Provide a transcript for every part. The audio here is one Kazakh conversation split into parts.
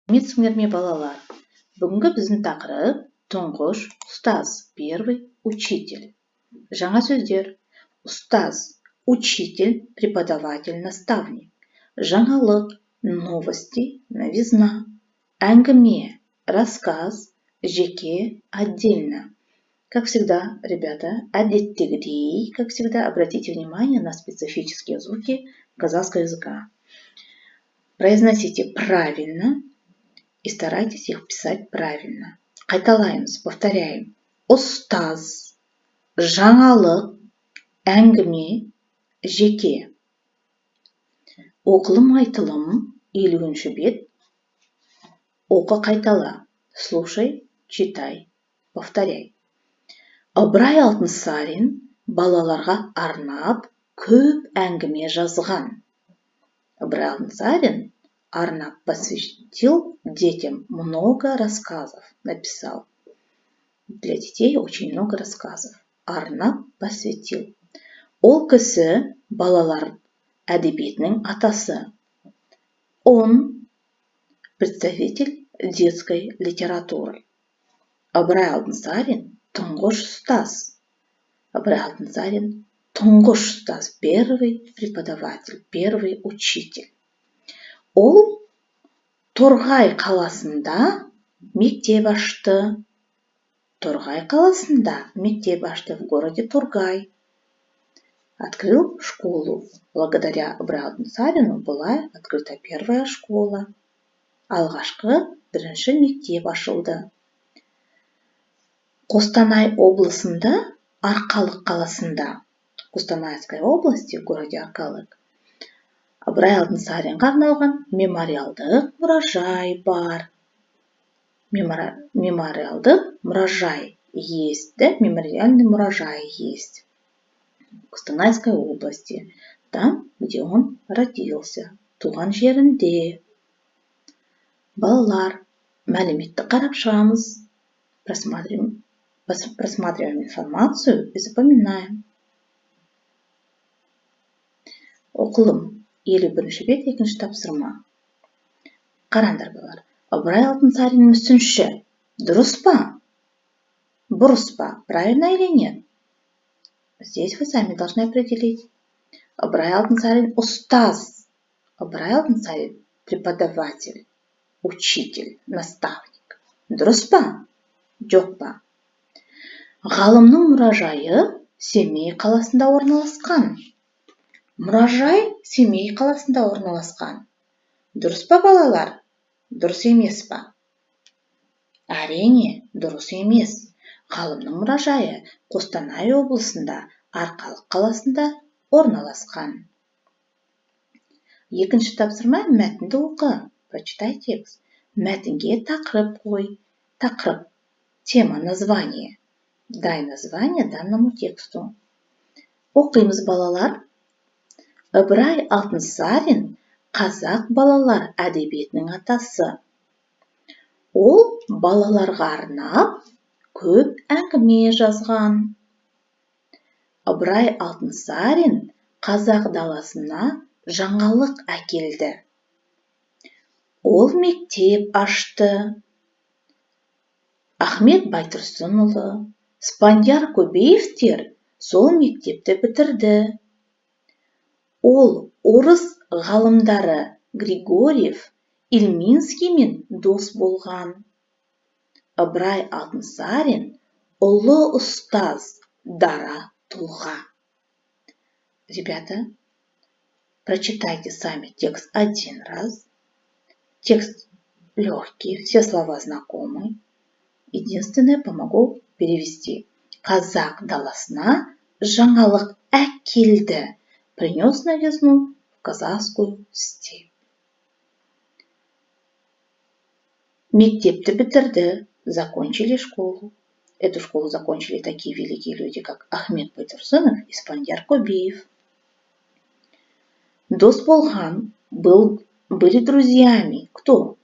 Сәлеметсіңдер ме, балалар! Бүгінгі біздің тақырып: тұңғыш ұстаз, первый учитель. Жаңа сөздер: ұстаз — учитель, преподаватель, наставник; жаңалық — новости, новизна; әңгіме — рассказ; жеке — отдельно. Как всегда, ребята, әдеттегідей, как всегда, обратите внимание на специфические звуки казахского языка. Произносите правильно и старайтесь их писать правильно. Қайталаймыз, повторяем. Ұстаз, жаңалық, әңгіме, жеке. Оқылым, айтылым, 50-бет. Оқы, қайтала. Слушай, читай, повторяй. Ыбырай Алтынсарин балаларға арнап көп әңгіме жазған. Ыбырай Алтынсарин арнап, посвятил детям много рассказов, написал для детей очень много рассказов. Арнап — посвятил. Ол кісі балалар әдебиетінің атасы. Он представитель детской литературы. Ыбырай Алтынсарин — тұңғыш ұстаз. Ыбырай Алтынсарин — тұңғыш ұстаз, первый преподаватель, первый учитель. Ол Торғай қаласында мектеп ашты. Торғай қаласында мектеп ашты, в городе Торгай открыл школу. Благодаря Ыбыраю Алтынсарину была открыта первая школа. Алғашқы, бірінші мектеп ашылды. Қостанай облысында, Арқалық қаласында, Костанайской области, в городе Аркалык, Ыбырай Алтынсаринға арналған мемориалдық мұражай бар. Мемориалдық мұражай есть, да, мемориальный мұражай есть в Костанайской области, там, где он родился, туған жерінде. Балалар, мәліметті қарап шығамыз. Просматриваем информацию и запоминаем. Оқылым, 51-бет, екінші тапсырма. Қараңдар, балалар. Ыбырай Алтынсарин мүсінші. Дұрыс па? Бұрыс па? Правильно или нет? Здесь вы сами должны определить. Ыбырай Алтынсарин ұстаз. Ыбырай Алтынсарин преподаватель, учитель, наставник. Дұрыс па? Жоқ па? Ғалымның мұражайы Семей қаласында орналасқан. Мұражай Семей қаласында орналасқан. Дұрыс па, балалар? Дұрыс емес па? Әрине, дұрыс емес. Ғалымның мұражайы Қостанай облысында, Арқалық қаласында орналасқан. Екінші тапсырма: мәтінді оқы. Прочитай текст. Мәтінге тақырып қой. Тақырып — тема, название. Дай название данному тексту. Оқимыз, балалар. Ыбырай Алтынсарин — қазақ балалар әдебиетінің атасы. Ол балаларға арнап көп әңгіме жазған. Ыбырай Алтынсарин қазақ даласына жаңалық әкелді. Ол мектеп ашты. Ахмет Байтұрсынұлы, Спандияр Көбеевтер сол мектепті бітірді. Ол орыс ғалымдары Григорьев, Ильинскиймен дос болған. Ыбырай Алтынсарин — ұлы ұстаз, дара тұлға. Ребята, прочитайте сами текст один раз. Текст легкий, все слова знакомы. Единственное, помогу перевести. Қазақ даласына жаңалық әкелді — принес новизну в казахскую степь. Мектепті бітірді — закончили школу. Эту школу закончили такие великие люди, как Ахмет Байтурсынов и Спандияр Кобеев. Дос болған, был, были друзьями. Кто?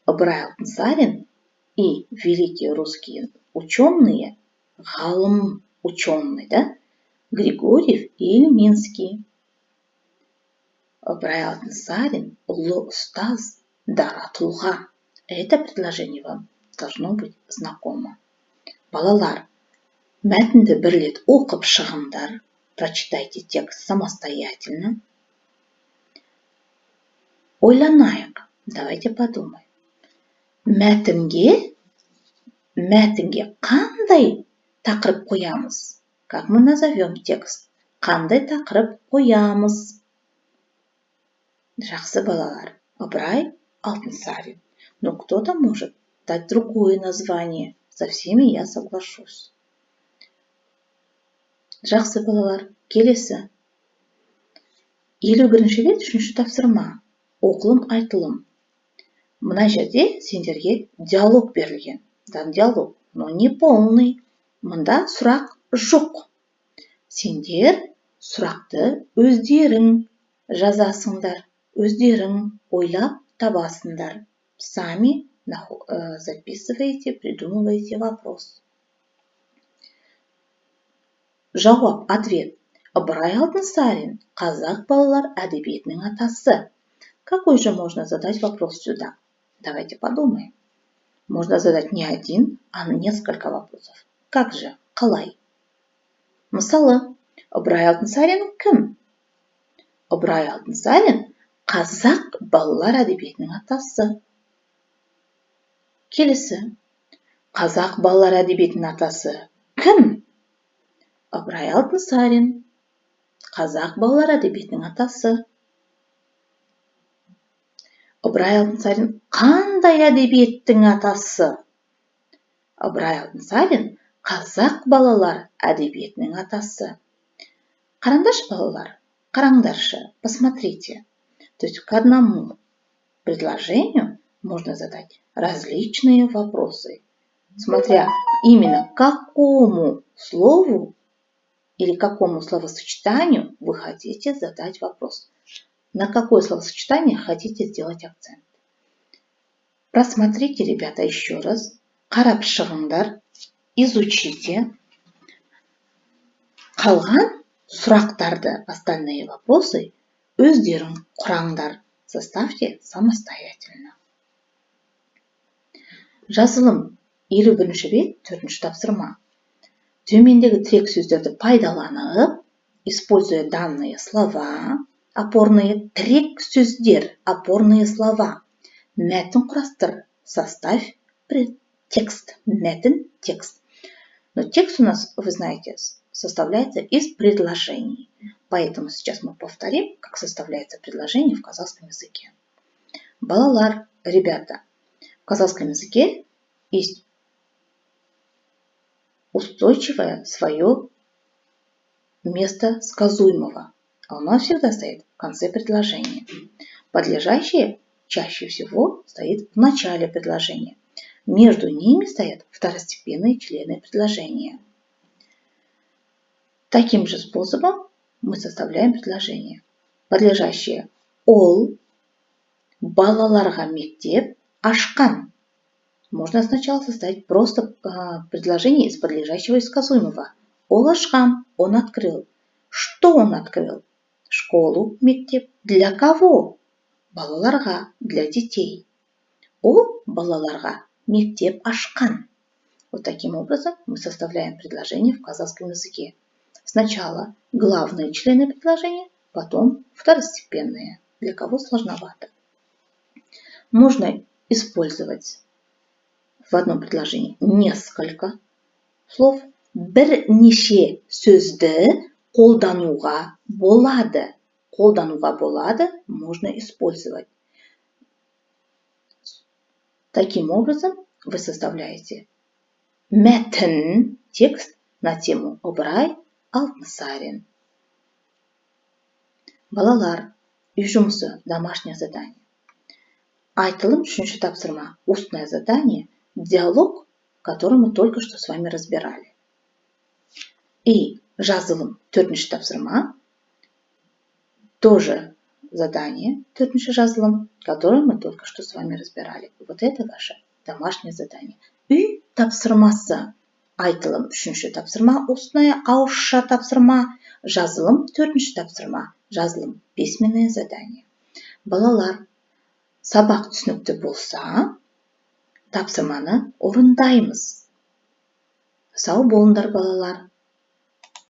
Ыбырай Алтынсарин и великие русские ученые, ғалым, ученый, да? Григорьев и Ильминский. Ыбырай Алтынсарин — ұлы ұстаз, дара тұлға. Это предложение вам должно быть знакомо. Балалар, мәтінді бір рет оқып шығыңдар. Прочитайте текст самостоятельно. Ойланайық. Давайте подумаем. Мәтінге қандай тақырып қоямыз? Как мы назовем текст? Қандай тақырып қоямыз? Жақсы, балалар, Ыбырай Алтынсарин. Но кто-то может дать другое название. Со всеми я соглашусь. Жақсы, балалар, келесі. 51-бет, үшінші тапсырма. Оқылым, айтылым. Мына жерде сендерге диалог берілген. Дан диалог, но не полный. Мында сұрақ жоқ. Сендер сұрақты өздерің жазасыңдар, өздерің ойлап табасыңдар. Сами записываете, придумываете вопрос. Жауап, ответ. Ыбырай Алтынсарин – қазақ балалар әдебиетінің атасы. Какой же можно задать вопрос сюда? Давайте подумаем. Можно задать не один, а несколько вопросов. Как же? Қалай? Мысалы, Ыбырай Алтынсарин кім? Ыбырай Алтынсарин – қазақ балалар әдебиетінің атасы. Келесі. Қазақ балалар әдебиетінің атасы кім? Ыбырай Алтынсарин – қазақ балалар әдебиетінің атасы. Ыбырай Алтынсарин қандай әдебиеттің атасы? Ыбырай Алтынсарин – қазақ балалар әдебиетінің атасы. Қараңдаршы, балалар, қараңдаршы, посмотрите. То есть к одному предложению можно задать различные вопросы, смотря именно какому слову или какому словосочетанию вы хотите задать вопрос. На какое словосочетание хотите сделать акцент. Просмотрите, ребята, еще раз. Қарап шығыңдар, изучите. Қалған сұрақтарды, остальные вопросы, өздерің құраңдар. Составьте самостоятельно. Жазылым, 51-бет, төртінші тапсырма. Төмендегі тірек сөздерді пайдаланып, используя данные слова, опорные тірек сөздер, опорные слова, мәтін құрастыр, составь текст, мәтін, текст. Но текст у нас, вы знаете, составляется из предложений. Поэтому сейчас мы повторим, как составляется предложение в казахском языке. Балалар, ребята, в казахском языке есть устойчивое свое место сказуемого. А оно всегда стоит в конце предложения. Подлежащее чаще всего стоит в начале предложения. Между ними стоят второстепенные члены предложения. Таким же способом мы составляем предложение. Подлежащее: ол балаларға мектеп ашқан. Можно сначала составить просто предложение из подлежащего и сказуемого. Ол ашқан, он открыл. Что он открыл? Школу, мектеп. Для кого? Балаларға, для детей. Ол балаларға мектеп ашқан. Вот таким образом мы составляем предложение в казахском языке. Сначала главные члены предложения, потом второстепенные. Для кого сложновато. Можно использовать в одном предложении несколько слов. Бірнеше сөзді қолдануға болады. Қолдануға болады – можно использовать. Таким образом, вы составляете мәтін, текст на тему Ыбырай Алтынсарин. Балалар, үй жұмысы, домашнее задание. Айтылым, үшінші тапсырма. Устное задание, диалог, который мы только что с вами разбирали. И жазылым, төртінші тапсырма, тоже задание, төртінші жазылым, которое мы только что с вами разбирали. Вот это ваше домашнее задание. Үй тапсырмасы. Айтылым үшінші тапсырма, устная, ауызша тапсырма, жазылым төртінші тапсырма, жазылым, письменное задание. Балалар, сабақ түсінікті болса, Тапсырманы орындаймыз. Сау болыңдар, балалар!